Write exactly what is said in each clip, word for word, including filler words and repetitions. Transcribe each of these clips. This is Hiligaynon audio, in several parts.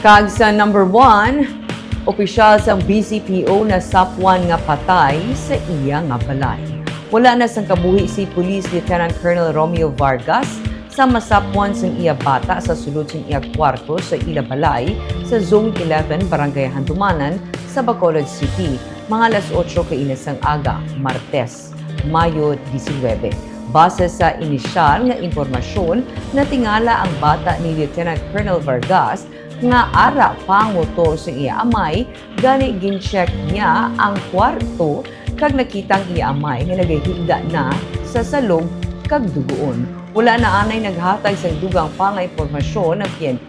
Kag sa number one, opisyal sang B C P O nasapwan nga patay sa iya nga balay. Wala na sang kabuhi si Police Lieutenant Colonel Romeo Vargas sa masapwan sang iya bata sa sulod sang iya kwarto sa ila balay sa Zone eleven, Barangay Handumanan sa Bacolod City, mga alas otso kaina sang aga, Martes, Mayo disinwebe. Base sa inisyal nga impormasyon, natingala ang bata ni Lieutenant Colonel Vargas nga ara panguto sa iya amay, gani gin-check niya ang kwarto kag nakita ang iya amay nga nagahigda na sa salog kag dugoon. Wala na anay naghatag sang dugang pa nga impormasyon ang P N P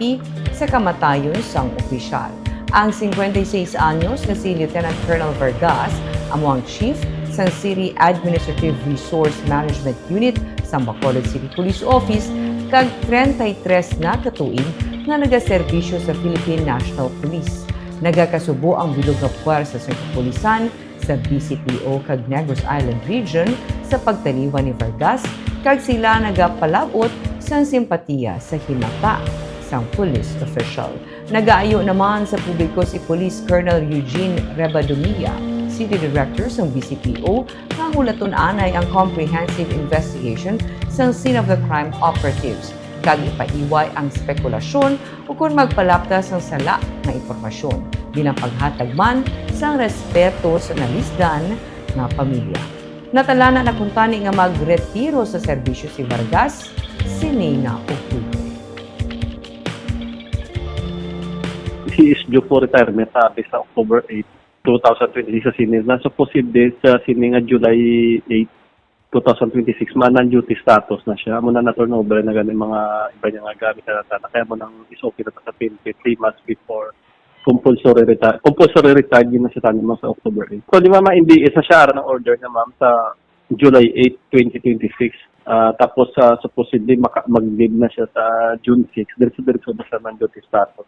sa kamatayon sang opisyal. Ang singkwenta y seis anyos nga si Lieutenant Colonel Vargas amo ang chief sang City Administrative Resource Management Unit sa Bacolod City Police Office kag treinta y tres na ka tuig nga nagaserbisyo sa Philippine National Police. Nagakasubo ang bilog nga puwersa sa kapulisan sa B C P O kag Negros Island Region sa pagtaliwan ni Vargas, kag sila nagapalab-ot sang simpatiya sa himata sang police official. Nagaayo naman sa publiko si Police Colonel Eugene Rebadomia, City Director sang B C P O, nga hulaton anay ang comprehensive investigation sang scene of the crime operatives, kag ipaiway ang spekulasyon ukon magpalapta sang sala nga impormasyon, bilang paghatag man sang respeto sa nalisdan nga pamilya. Natalana na kuntani nga magretiro sa serbisyo si Vargas sini nga Oktubre. He is due for retirement sa atin sa October eight, two thousand twenty-six sa Senate na. So, posible sa sini nga July eight, two thousand twenty-six, ma-non-duty status na siya. Amo na na-turnover na gani mga iba niya nga gamit na natin. Kaya mo nang is okay na ta sa P N P three months before compulsory retire. Compulsory retire na siya tani, ma'am, sa October eight. So, di ba, ma-, hindi isa siya ara ng order niya, ma'am, sa July eight, twenty twenty-six. Ah, tapos, ah, supposedly, maka-, mag-leave na siya sa June six. Diretso-diretso na sa non-duty status.